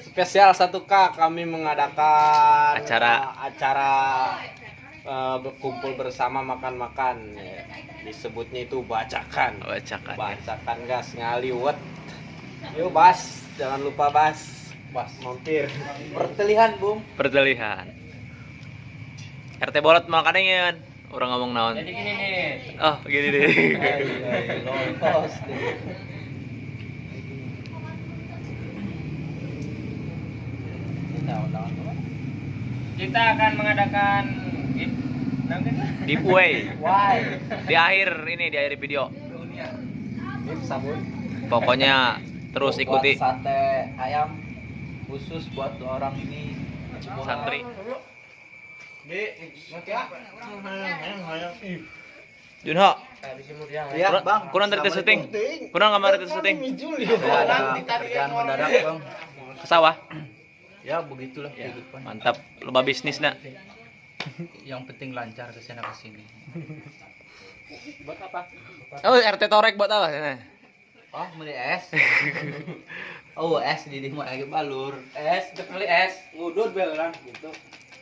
Spesial 1K kami mengadakan Acara. Acara berkumpul bersama makan-makan ya. Disebutnya itu bacakan. Bacakan. Bacakan gas ngaliwet. Yuk Bas, jangan lupa Bas. Bas mampir. Pertelihan, Bung. Pertelihan. RT bolot mau kadengin. Orang ngomong naon. Jadi gini nih. Oh, gini deh. Lolos deh. Kita akan mengadakan Giveaway. Why? Di akhir ini, di akhir video. Ini sabun. Pokoknya terus ikuti Buat sate ayam khusus buat dua orang ini. santri. Junho, Iya, Bang. kurang dari syuting. Kurang kamar itu syuting. Ada kerjaan mendadak, Bang. Ke sawah. Ya, begitulah kehidupan. Mantap, loba bisnis nak. Yang penting lancar ke sana ke sini. Buat apa? Oh, RT torek buat apa? Oh, beli es. Oh, es di mau lagi balur. Es, udah beli es. Ngudut be orang gitu.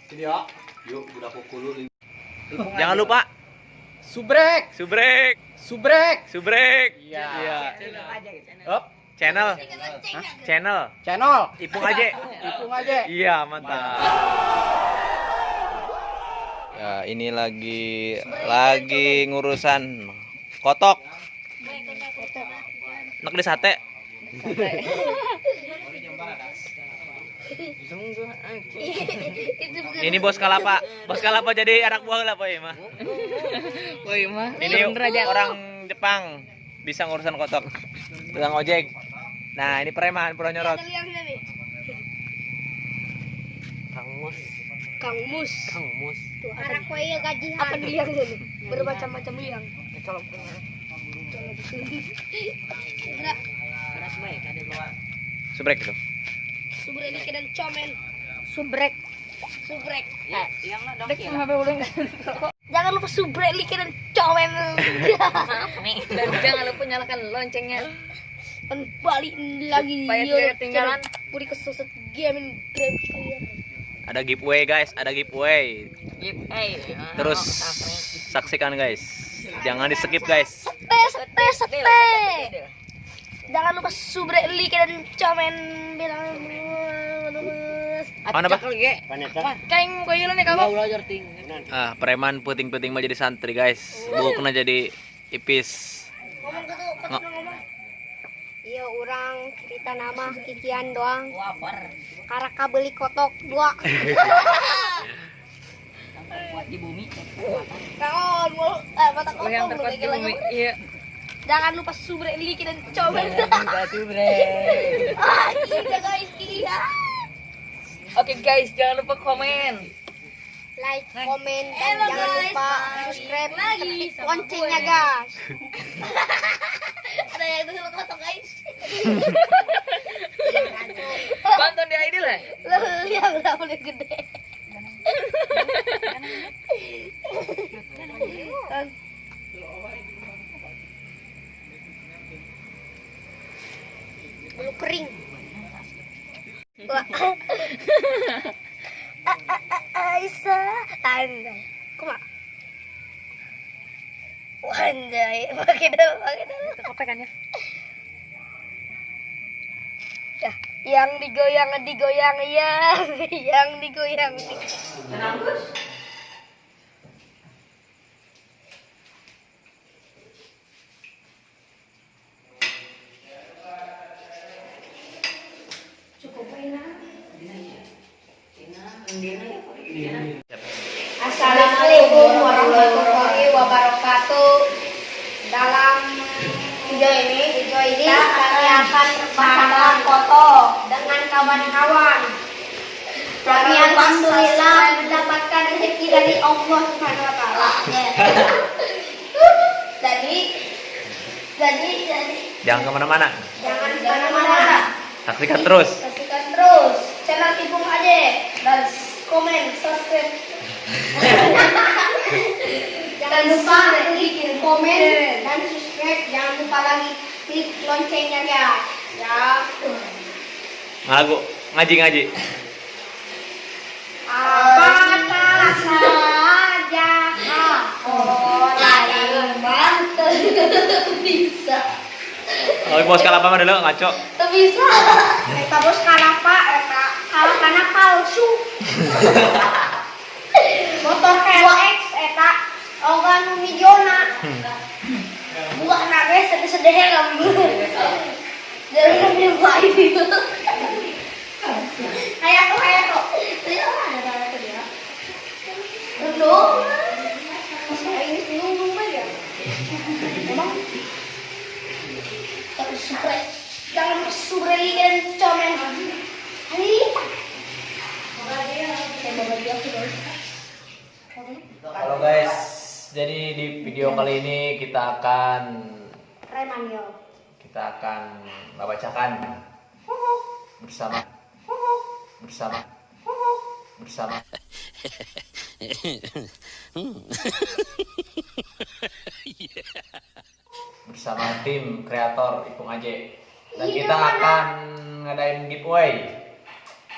Sini ya. Yuk, budak kukulu. Jangan lupa Subrek, subrek, subrek. subrek. Iya. Iya. Up, Channel. Channel. Channel. Ipung aja. Ipung aja. Iya, mantap. Ya, ini lagi ngurusan kotok. Nak di sate. Ini bos kalapa. Bos kalapa jadi anak buah lah, Pak mah. Woi mah. Ini orang Jepang bisa ngurusan kotok. Tukang ojek. Nah, ini preman pura nyorot. Kang Mus. Kang Mus. Kang Mus. Arak wae gajihan. Apa liang ini? Bermacam-macam liang. Gerak. Subrek itu. Subrek ini dan comen. Subrek. Subrek. Jangan lupa subrek, like, dan komen. Dan jangan lupa nyalakan loncengnya. Dan balik lagi. Supaya tidak ketinggalan. Budi kesuset gaming game. Ada giveaway, guys, ada giveaway. Give Terus saksikan, guys. Jangan di skip, guys. Sete, sete, sete. Jangan lupa subrek, like, dan komen. Bilang. Mana, Pak? Kaing koyo nih kamu. Ah, preman puting-puting mah jadi santri, guys. Bukna jadi ipis. Ngomong ke tuh, kok ngomong. Iya, orang cerita nama kikian doang. Karaka beli kotok dua. Di bumi. Kaon, mata Oh, yang kotong terkuat di bumi. Iya. Jangan lupa subrek, like, dan komen. Ah, iya guys, iya. Oke guys, jangan lupa komen. Like, komen, dan jangan lupa subscribe lagi loncengnya guys. Ada yang dulu kotok guys. Bantuan di ID lah. Lihat udah boleh gede. Bulu kering. Wah. Aisyah, andai. Kuma. Anjay, pakai dulu, pakai dulu. Kopek kan ya. Ya, yang digoyang, digoyang, ya, yang digoyang. Cukup enak. Assalamualaikum warahmatullahi wabarakatuh. Dalam video ini kami akan berbagi foto dengan kawan-kawan. Kami alhamdulillah mendapatkan rezeki dari Allah Subhanahu wa taala. Jadi Jangan kemana-mana. jangan kemana-mana. Saksikan terus. Saksikan terus channel Ipung aja dan komen, subscribe. Jangan lupa klik komen dan subscribe. Jangan lupa lagi klik loncengnya guys. Ya. Malagu. Ngaji ngaji. Apa saja lain mah Bisa. Oh, bos kalapa mah dulu ngaco. Teu bisa. Eta bos kalapa eta kalapana palsu. Motor KLX eta oga nu mijona. Buah naga sedih-sedih kamu. Jangan nyobain itu. Kayak tuh kayak tuh. Itu ada ada dia. Belum. Ini nunggu aja. Emang Terus subre. jangan subreli dan komen. Hari. Halo guys, jadi di video kali ini kita akan Preman yo. kita akan membacakan bersama bersama bersama bersama tim kreator Ipung Aje dan Iya, kita mana? akan ngadain giveaway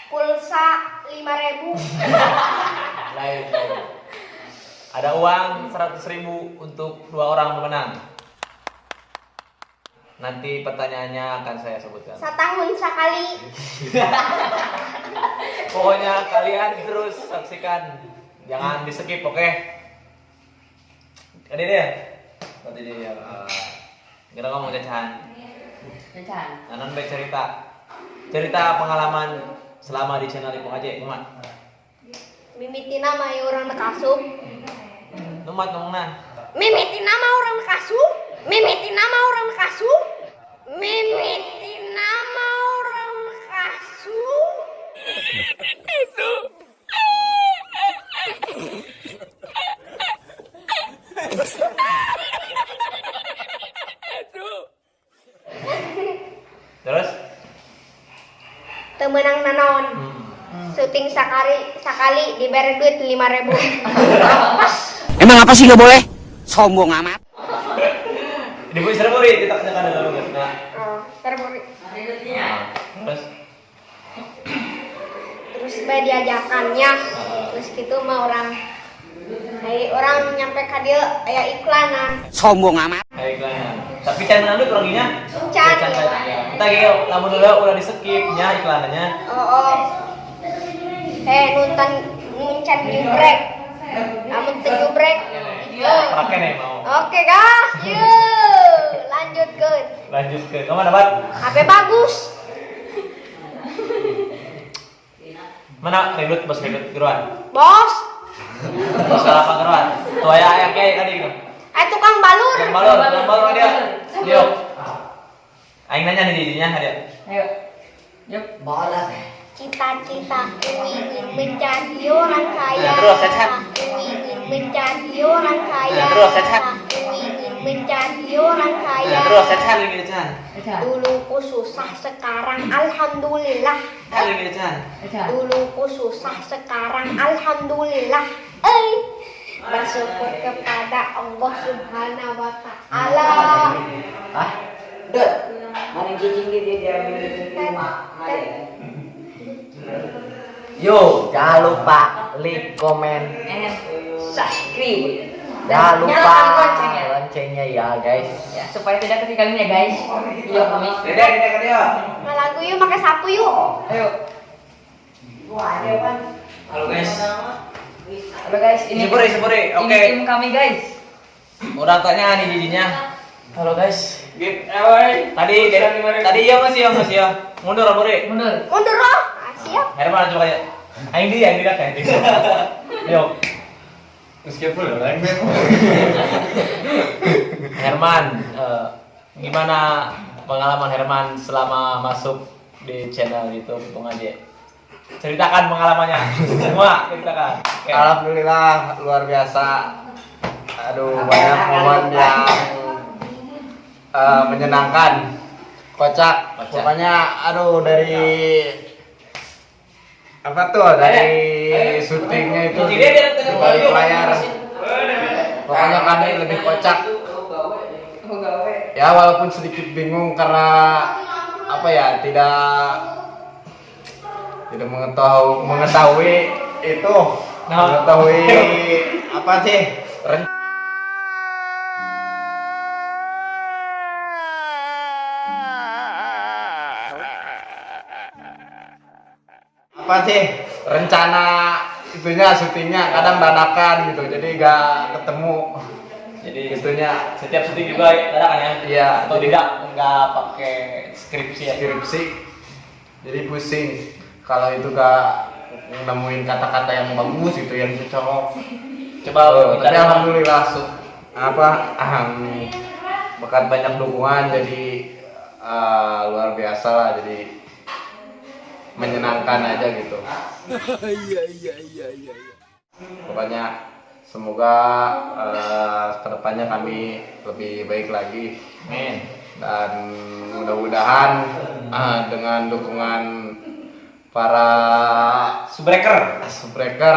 Pulsa 5000. lain, lain. Ada uang 100.000 untuk dua orang pemenang. Nanti pertanyaannya akan saya sebutkan. Setahun sekali. Pokoknya kalian terus saksikan, jangan di skip, oke? Ini dia. Nanti dia. Kita ngomong cacahan. Cacahan. Nanon baik cerita, cerita pengalaman selama di channel Ipung Aje, kumaha? Mimiti nama ya orang kasup. Numat ngomongna. Mimiti nama orang kasup. Mimiti nama orang kasup. Mimiti nama orang kasup. Terus? Teu meunang nanaon. Syuting sakali sakali diberi duit 5000. Pas. Emang apa sih nggak boleh? Sombong amat. Di bu serburi kita kenakan dalam nah. Oh, terburi. Terus? Terus bae diajakannya. Terus gitu mah orang Hai orang nyampe ka dieu aya iklanan. Sombong amat. Ayo iklanan. Tapi can menang duit orangnya. Can. Kita ge lamun dulu udah di skip nya iklanannya. Oh, oh. Nonton nuncan jubrek. Lamun teu jubrek. Pakai nih mau. Oke, guys. Yuk, lanjutkeun. Lanjut ke kamu dapat HP bagus. mana ribut bos ribut geruan. Bos, Bos kalapa geruan. Tuh aya aya kayak tadi gitu. Tukang balur. Tukang balur dia. Yuk. Aing nanya nih jijinya dia. Ayo. Yuk. Bola. Cita-citaku ingin menjadi orang kaya. Nah, terus, sehat. Aku ingin menjadi orang kaya. Nah, terus, sehat. Aku ingin menjadi orang kaya. Nah, terus sehat lagi Chan. Dulu ku susah sekarang alhamdulillah. Lagi Chan. Dulu ku susah sekarang alhamdulillah. Bersyukur kepada Allah Subhanahu wa taala. Hah? Dek. Mana cicing dia diambil mak. Yo, jangan lupa like, komen, And subscribe. jangan lupa Nyalakan loncengnya. loncengnya ya guys. Ya, supaya tidak ketinggalan ya guys. Video kami. Dede, dede ke dia. Ngalagu yuk pakai sapu yuk. Ayo. Halo guys. Halo guys, ini Sipuri, sipuri. Oke. Ini tim kami guys. Orang tanya nih jijinya. Halo guys. Giveaway. Tadi tadi iya masih ya masih ya. Mundur Buri. Mundur. Mundur oh. Ah, siap. Herman coba ya. Aing dia, aing dia kayak. Yuk. Meskipun orang Herman, gimana pengalaman Herman selama masuk di channel YouTube Ipung Aje? Ceritakan pengalamannya. Semua ceritakan. Oke. Alhamdulillah luar biasa. Aduh banyak momen yang menyenangkan, kocak. Kocak. Pokoknya aduh dari apa tuh dari syutingnya itu di balik layar. Pokoknya kami lebih kocak. Ya walaupun sedikit bingung karena apa ya tidak Tidak mengetahui itu, mengetahui apa sih? Apa sih rencana itunya, syutingnya kadang dadakan gitu, jadi gak ketemu. Jadi itunya setiap syuting juga dadakan ya? Iya. Atau tidak, nggak pakai skripsi ya? Skripsi, jadi pusing kalau itu gak nemuin kata-kata yang bagus gitu, yang cocok. Coba kita Tapi alhamdulillah berkat banyak dukungan, jadi luar biasa lah, jadi menyenangkan aja gitu. Iya. Pokoknya semoga kedepannya kami lebih baik lagi. Amin. Dan mudah-mudahan dengan dukungan para Subbreaker, subbreaker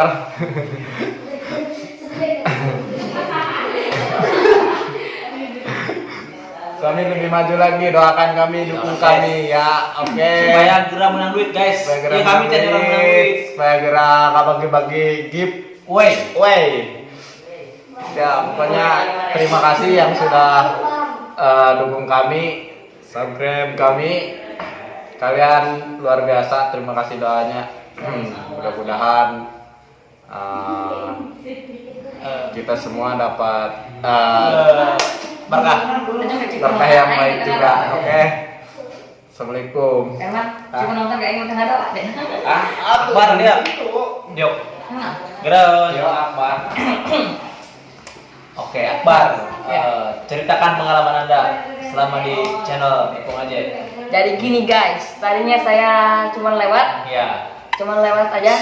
kami lebih maju lagi, doakan kami, dukung kami ya, oke. Supaya gerak menang duit guys. Supaya gerak Ya, kami menang cari orang menang duit. Supaya gerak bagi-bagi gift. Woi. Wey. Ya, pokoknya terima kasih yang sudah dukung kami, subscribe kami. Kalian luar biasa, terima kasih doanya. Mudah-mudahan kita semua dapat berkah. Berkah yang baik juga. Oke. Assalamualaikum. Emang cuma nonton gak ingin tengah doa deh. Akbar dia. Yuk. Gerak. Yo Akbar. Oke, Akbar. Ceritakan pengalaman Anda selama di channel Ipung Aje. Jadi gini guys, tadinya saya cuma lewat, Iya. cuma lewat aja,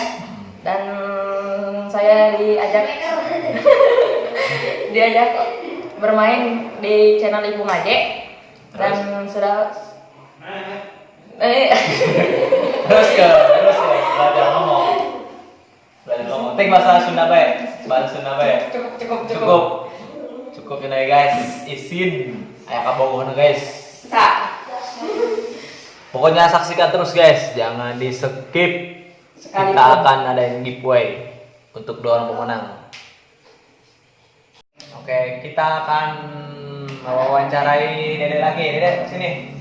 dan saya diajak diajak bermain di channel Ipung Aje, dan sudah Terus ke belajar ngomong. Belajar ngomong. Tik bahasa Sunda bae. Bahasa Sunda bae. Cukup. Cukup. Cukup ya guys. Isin aya kabogohna guys. Tak. Pokoknya saksikan terus guys, jangan di skip. Sekalipun. Kita akan ada giveaway untuk 2 orang pemenang. Oke, kita akan mewawancarai Dede lagi. Dede, sini.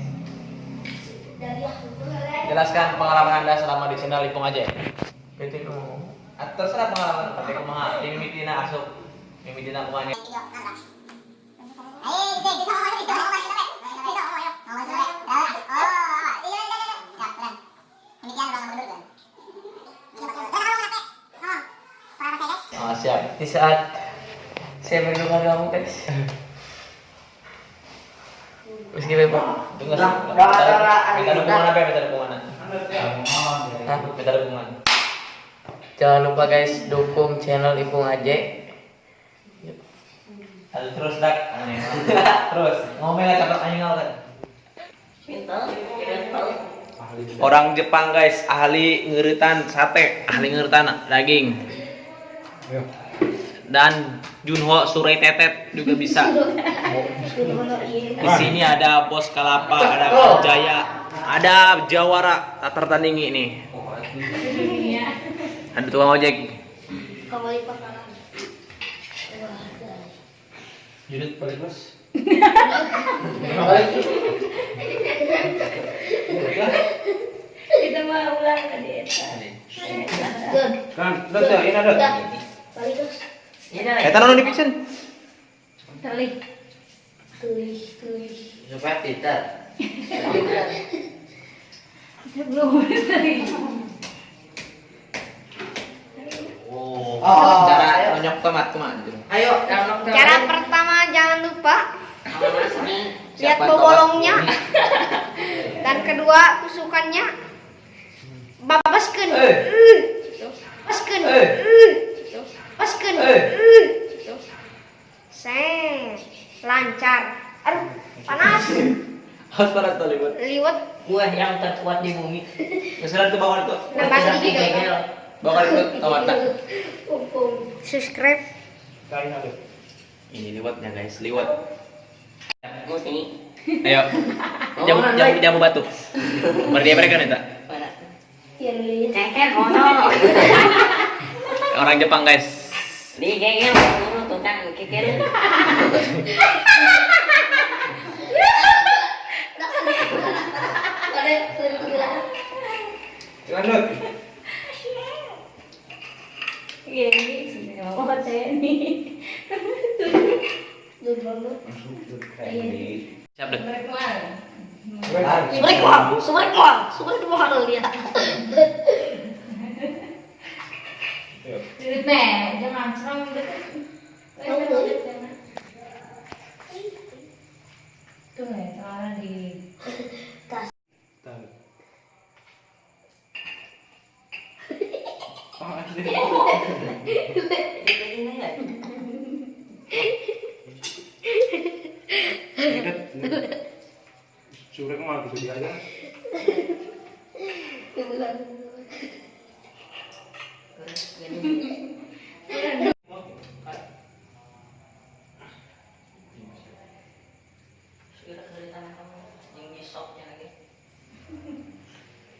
Jelaskan pengalaman Anda selama di channel Ipung Aje. Terserah pengalaman tapi kumaha, mimitina asup. Mimitina kumaha. Oh, siap. Di saat saya berdoa kamu guys. Meski bebas. Tunggu. Minta dukungan apa ya? Minta dukungan. Hah? Minta dukungan. Jangan lupa guys, dukung channel Ipung Aje. Aduh, terus dak. Terus ngomel aja cepet anjing kan. Orang Jepang guys, ahli ngeuretan sate, ahli ngeuretan daging. Dan Junho Surei Tetet juga bisa. Di sini ada Bos Kalapa, ada Jaya, ada Jawara tak tertandingi nih. Ada tukang ojek. Unit balik bos. Kita mau ulang tadi. Kan, udah, ini ada. Eta nu dipiksen. Teli. Supaya tidak. Belum. Oh, cara nonyok tomat kumaha? Ayo. Cara pertama jangan lupa lihat bobolongnya. Dan kedua tusukannya babaskeun. Babaskeun. Babaskeun. Seng, lancar. Aduh, panas. Harus panas tuh liwet. Liwet Buah yang terkuat di bumi. Misalnya tuh bawa itu. nambah gigi. Bawa itu tomatnya. Subscribe. Ini liwetnya guys, liwet. Mau sini. Ayo. Jamu jamu jamu batu. Berdua mereka nih tak? Mana? Ceker kono. Orang Jepang guys. Di gengnya tukang keker. Lanjut. Siap deh. Semua lihat. Surek mah gitu aja.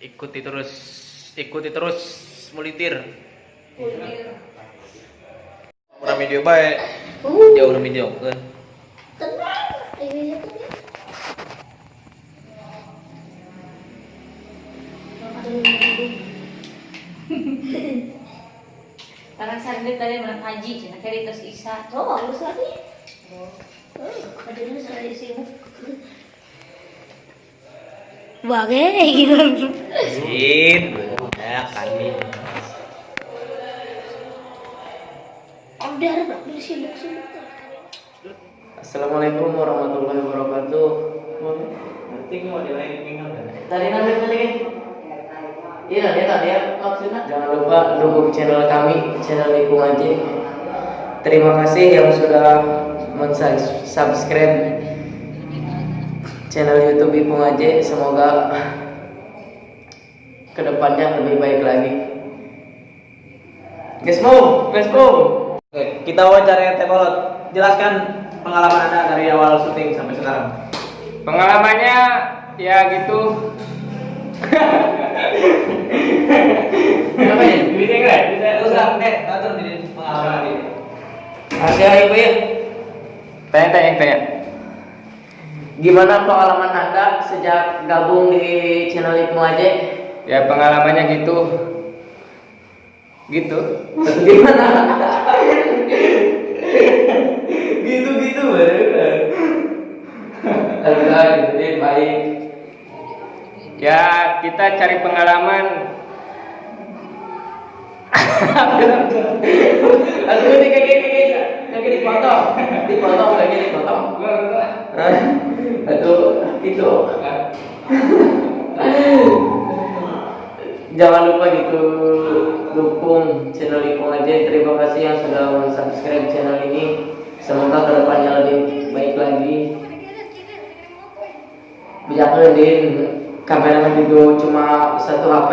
Ikuti terus mulitir. Kurang video bae. Jauh lebih jauh kan. Tenang, ini Karena saglit tadi menang haji, cina kiri terus isa. Oh, bagus lagi. Oh, saya sibuk. Bagai gitu. Sin, ya kami. Udah, udah sibuk-sibuk. Assalamualaikum warahmatullahi wabarakatuh. Nanti mau dilain Tadi nanti tadi. Iya, dia tadi maksudnya. Jangan lupa dukung channel kami, channel Ipung Aje. Terima kasih yang sudah mensubscribe channel YouTube Ipung Aje. Semoga kedepannya lebih baik lagi. Guys, mau, guys, mau. Oke, kita wawancara Teh Kolot. Jelaskan pengalaman Anda dari awal syuting sampai sekarang. Pengalamannya ya gitu. Apa ya? Bisa nggak? Bisa. Terus deh, atur di pengalaman ini. Hasil Ibu ya. Tanya, tanya, tanya. Gimana pengalaman Anda sejak gabung di channel Ipung Aje? Ya pengalamannya gitu. Gitu. Gimana? Gitu-gitu baru. Alhamdulillah gitu baik. Ya kita cari pengalaman. Aduh ini kayak dipotong, dipotong lagi dipotong. Aduh itu. Jangan lupa gitu dukung channel Ipung Aje. Terima kasih yang sudah subscribe channel ini. Semoga kedepannya lebih baik lagi. Bijaknya din kameramen itu cuma satu HP.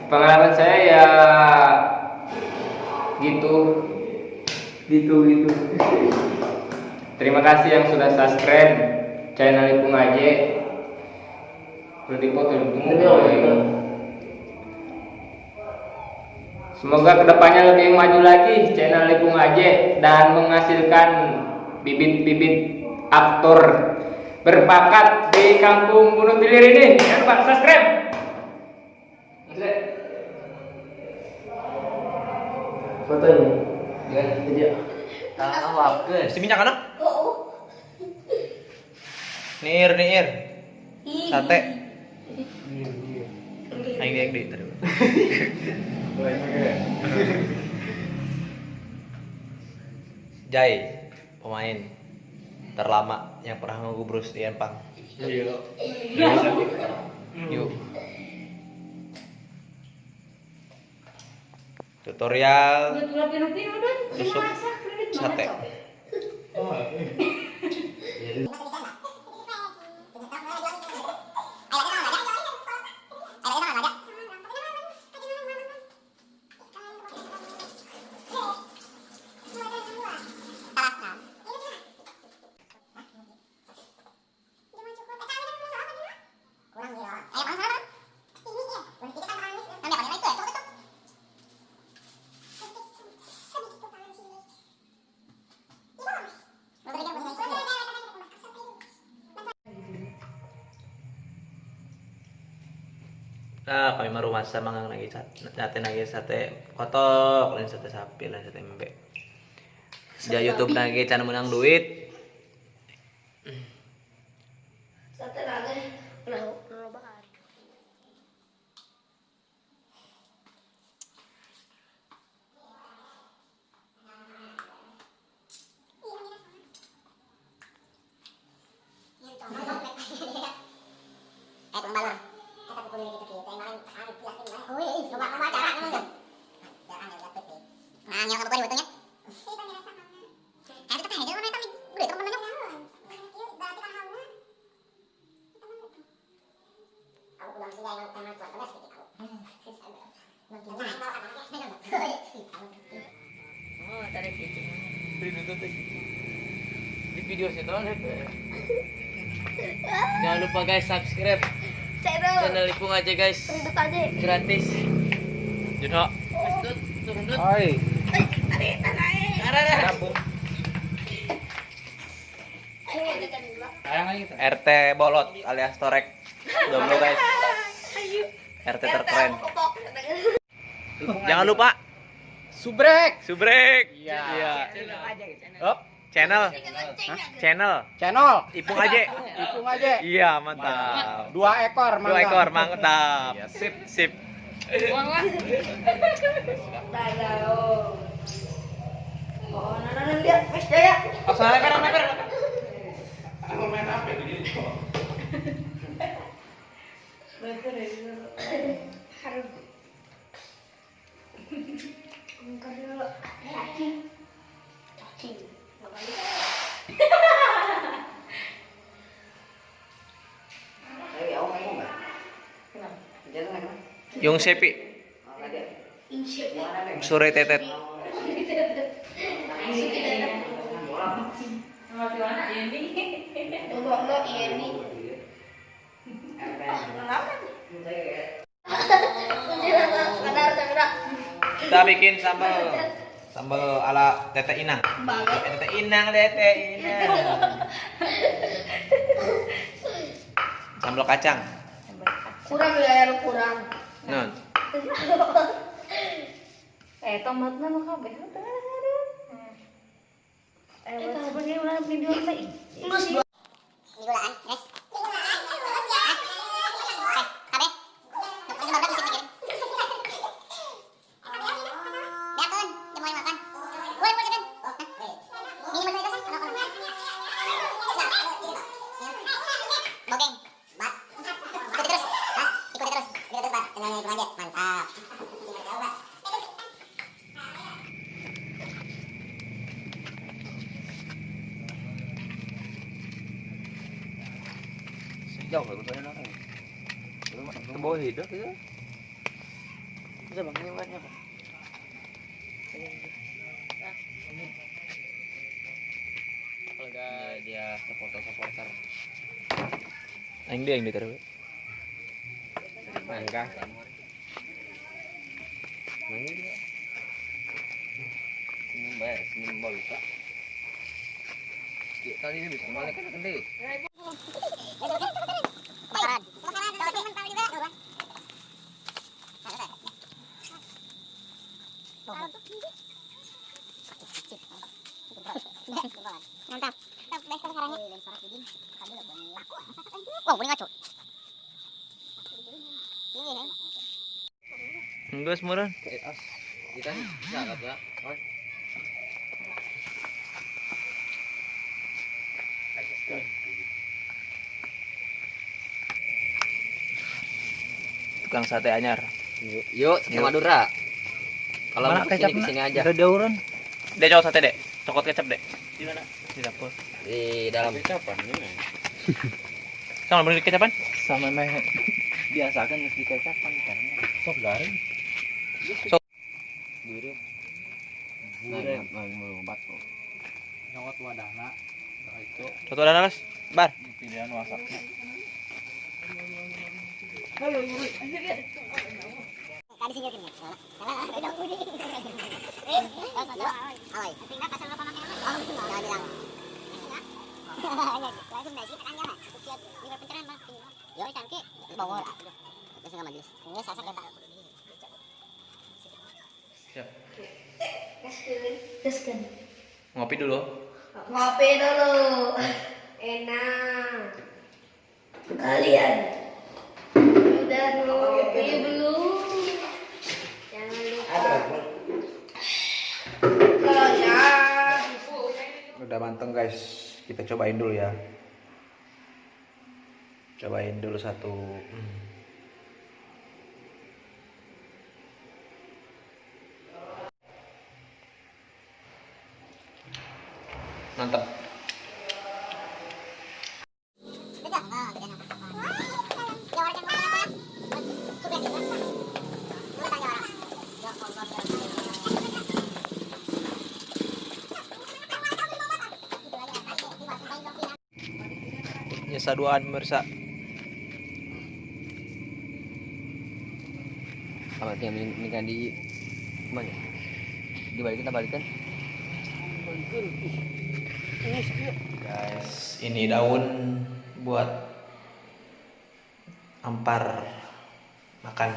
Pengalaman saya ya gitu. Gitu gitu. Terima kasih yang sudah subscribe channel Ipung Aje. Udah dipoto, Semoga kedepannya lebih maju lagi channel Ipung Aje dan menghasilkan bibit-bibit aktor berbakat di kampung Bunut Ilir ini. Jangan lupa subscribe. Fotonya. Jadi Si minyak kan? Oh. Nir, nir. Sate. Aing di tadi. Jai, pemain terlama yang pernah ngegubrus di Empang. Yuk. Tutorial tusuk sate. Nah, kami mah rumah sama ngang lagi sate lagi sate kotok, lain sate sapi, lain sate embe. Dia YouTube lagi can menang duit. Sate lagi lobaan. Oh, tarik cicing. Di video situ. Jangan lupa guys subscribe channel Ipung aja guys. Gratis. Junho. Oi. RT bolot alias torek. Jomblo guys. RT terkeren. Jangan lupa Subrek. subrek. Iya. Iya. Channel. Channel. Channel. Ipung aja. Ipung aja. Iya, mantap. 2 ekor, 2 ekor, mantap. Sip, sip. Yung Sepi. Sore tetet. Kita bikin sambal sambal ala Tete Inang. Tete Inang, Tete Inang. Sambal kacang. Kurang ya, kurang. Non. Tomatna nu kabeh teh. Ulah video teh. Jauh kalau bawah hidup itu. Bisa bang, ini warnanya bang. Kalau dia supporter-supporter. Aing dia yang ditaruh. Mangga. Mana dia? Senyum bae, senyum bol pak. Tadi ini bisa malah kan gede. Enggak semua. Kita sangat ya. Tukang sate anyar. Yuk, ke Madura. Kalau mau kesini kesini aja. Ada dauran. Dek cokot sate dek. Cokot kecap dek. Di mana? Di dapur. Di dalam. Kecapan ini. Sama beli kecapan? Sama meh biasa kan mesti kecapan kan. Sok garing. Sok. Gurih. Gurih. Nyokot wadahna. Itu. Cokot wadahna, Mas. Bar. Pilihan wasaknya. Siap. Ngopi dulu. Ngopi dulu. Enak. Kalian udah ngopi belum? Jangan lupa. Udah manteng guys, kita cobain dulu ya. Cobain dulu satu. Mantap. Nyesa duaan pemirsa. Apa yang ini kan di mana? Dibalikin kita balikan. Guys, ini daun buat ampar makan.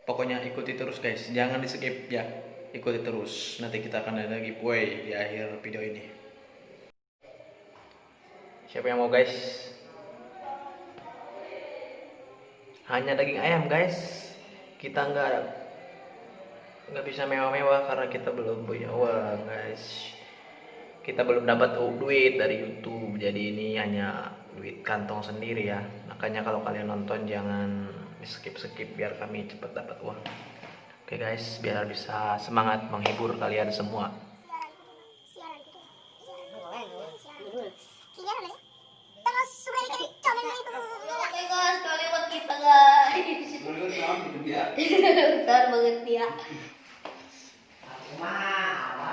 Pokoknya ikuti terus guys, jangan di skip ya. Ikuti terus. Nanti kita akan ada giveaway di akhir video ini. Siapa yang mau guys? Hanya daging ayam guys. Kita nggak bisa mewah-mewah karena kita belum punya uang guys. Kita belum dapat duit dari YouTube, jadi ini hanya duit kantong sendiri ya. Makanya kalau kalian nonton jangan skip-skip biar kami cepat dapat uang. Oke guys, biar bisa semangat menghibur kalian semua. Oke guys, kalimat kita guys. Bentar banget dia.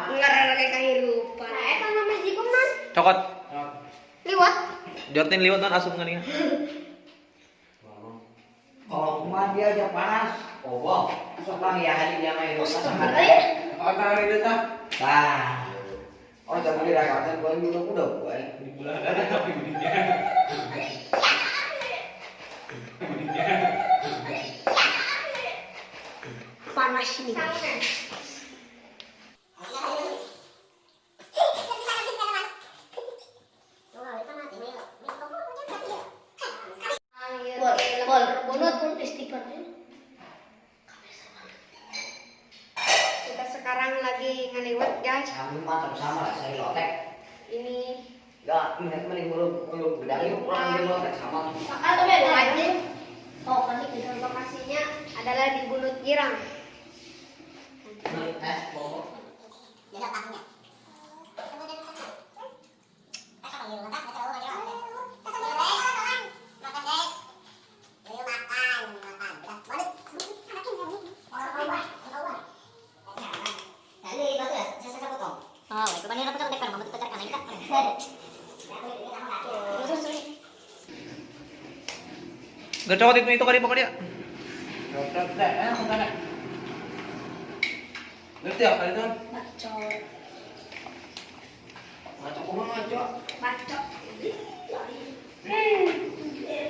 Ngarana kayak kehidupan. Eta nama jikum nan. Cokot. Liwat. Jortin liwat non asup ngeuning. Kalau mah dia aja panas. Oh, wow. Sok bang ya hari dia main rosa sama. Tah. Oh, jangan dirasakan gua juga udah gua. Di bulan ada tapi belinya. Panas nih. Kita sekarang lagi ngeliwat guys. Kami mah sama lah saya lotek. Ini enggak, mending belum bedanya kurang di lotek sama. Oh, lokasinya adalah di Bunut Girang. Gak cokot itu kali pokoknya. Ngerti ya kali itu? Bacot. Ngaco kumaha ngaco? Bacot.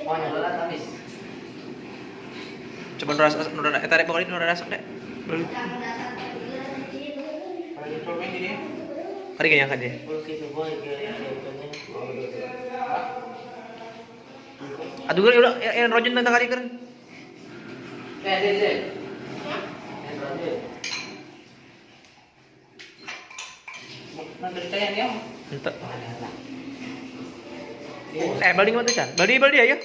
Oh, nyolat habis. Coba nuras nuras tarik pokoknya nuras deh. Baru. Kali kayaknya kan dia. Aduh, udah yang rojun tentang kali keren. Entar. Baldi nggak tuh Chan? Baldi baldi ayo.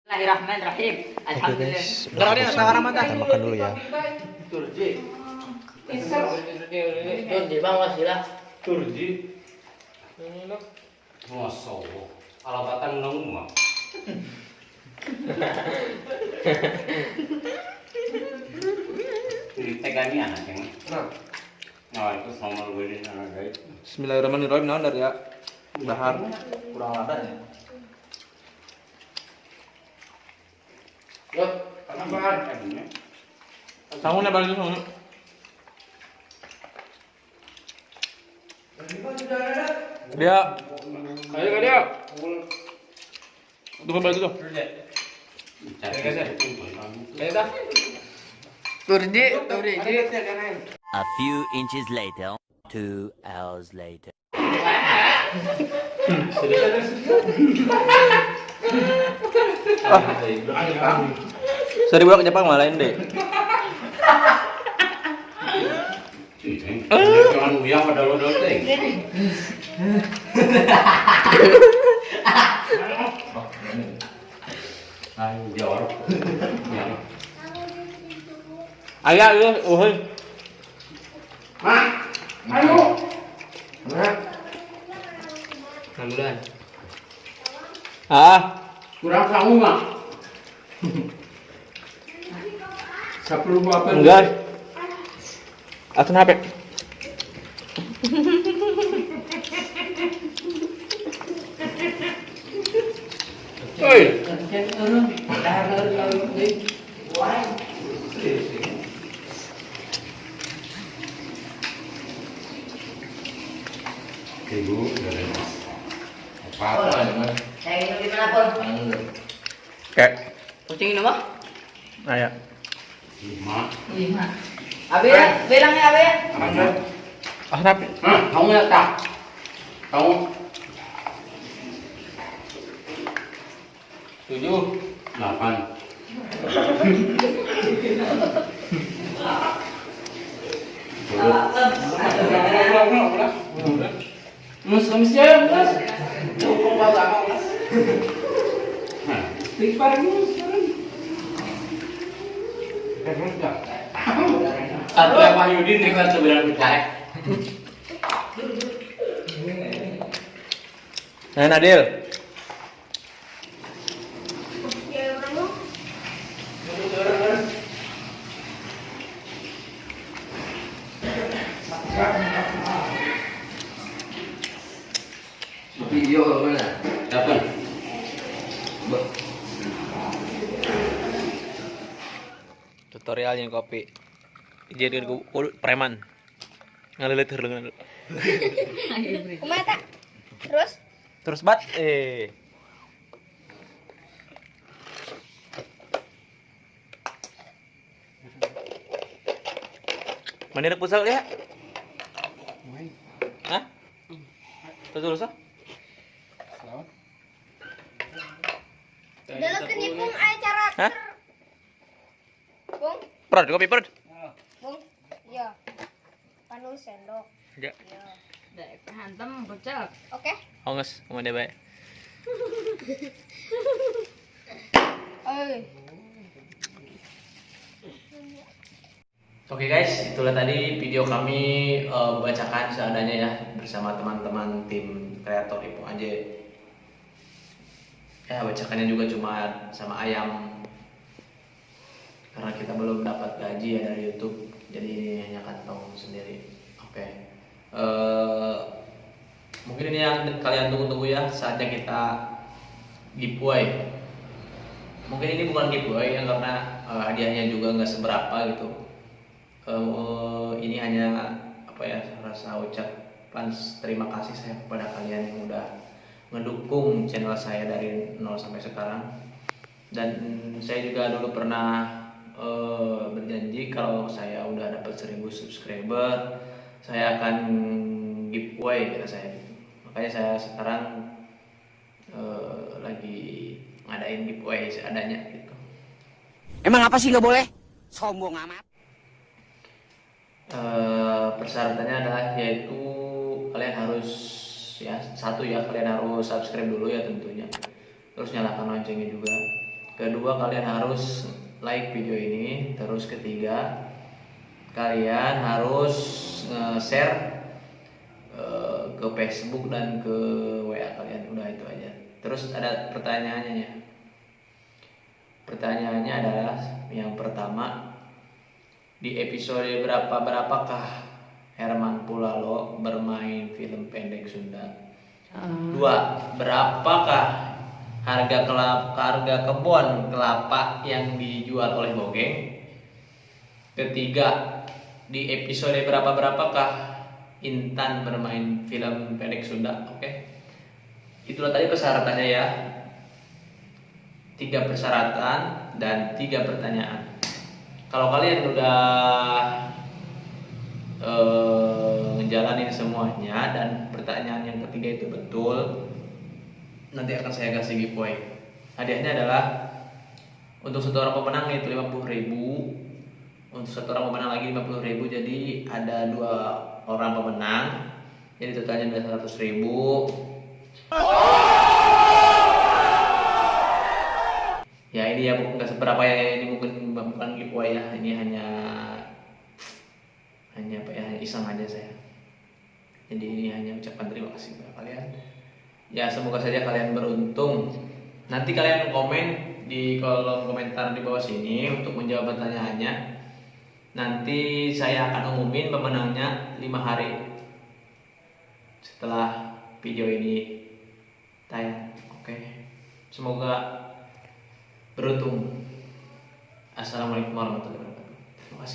Bismillahirrahmanirrahim. Alhamdulillah. Kita makan dulu ya. Turji. Turji bang wasilah. Turji. Masa Allah. Alabatan nang mah. Ditegani anak yang. Nah, itu sama gue di sana guys. Bismillahirrahmanirrahim. Nah, dari ya. Bahar. Kurang ladanya. Yuk, apaan? Sangunya balik dulu. Dia. Ayo ke dia. Tunggu balik dulu. Ayo dah. Turji, turji. A few inches later, 2 hours later. Sorry buat ke Jepang malah lain deh. Jangan uyang pada lo teh. Ayo, Ayah, iya, oh. Mak, ayo. Bulan. Ah, Kurang sangu, Mak. 10 apa? Enggak. Atau HP. Oi. Ibu, apa? Saya ini gimana, Pol? Kayak. Kucing ini mah? Ayah. 5. 5. Abe ya, bilangnya Abe ya. Ah, HP. Hah, kamu ya tak? Kamu 7. 8. Mus ya, mus. Satria Wahyudin nih kan sebenarnya percaya. Nah, Nadil. Ya, kamu. Video mana? 8. Tutorial yang kopi. Jadi kudu preman. Ngalilit heurleungan. Kumaha tak? Terus? Terus bat Mana ada pusal ya? Hah? Terus ah? Dulu kenipung aya cara. Hah? Bung, Perut, kopi perut. bung. Iya. Panu sendok. Enggak. Iya. Hantem bocah. Oke. Honges, kemana bae? Oi. Oke guys, itulah tadi video kami bacakan seadanya ya bersama teman-teman tim kreator Ipung Aje. Ya, bacakannya juga cuma sama ayam. Karena kita belum dapat gaji ya dari YouTube, jadi ini hanya kantong sendiri. Oke. Mungkin ini yang kalian tunggu-tunggu ya, saatnya kita giveaway. Mungkin ini bukan giveaway ya, karena hadiahnya juga nggak seberapa gitu. Ini hanya apa ya, rasa ucapan terima kasih saya kepada kalian yang udah ngedukung channel saya dari 0 sampai sekarang. Dan saya juga dulu pernah berjanji kalau saya udah dapat 1000 subscriber saya akan giveaway kata saya gitu. Makanya saya sekarang lagi ngadain giveaway seadanya gitu. Emang apa sih nggak boleh? Sombong amat. Persyaratannya adalah yaitu kalian harus ya, satu ya, kalian harus subscribe dulu ya tentunya, terus nyalakan loncengnya juga. Kedua, kalian harus like video ini. Terus ketiga, kalian harus share ke Facebook dan ke WA kalian. Udah itu aja. Terus ada pertanyaannya ya. Pertanyaannya adalah yang pertama, di episode berapakah Herman Pulalo bermain film pendek Sunda? Dua, berapakah harga kelapa, harga kebun kelapa yang dijual oleh Bogeng? Ketiga, di episode berapa-berapakah Intan bermain film pendek Sunda? Oke. Itulah tadi persyaratannya ya. 3 persyaratan dan 3 pertanyaan. Kalau kalian udah ngejalanin semuanya dan pertanyaan yang ketiga itu betul, nanti akan saya kasih giveaway. Hadiahnya adalah untuk satu orang pemenang itu 50.000, untuk satu orang pemenang lagi 50.000, jadi ada 2 orang pemenang, jadi totalnya ada 100.000. Ya ini ya nggak seberapa ya, ini mungkin bukan giveaway ya, ini hanya apa ya, hanya iseng aja saya. Jadi ini hanya ucapan terima kasih kepada kalian. Ya semoga saja kalian beruntung. Nanti kalian komen di kolom komentar di bawah sini untuk menjawab pertanyaannya. Nanti saya akan umumin pemenangnya 5 hari setelah video ini tayang. Oke, semoga beruntung. Assalamualaikum warahmatullahi wabarakatuh.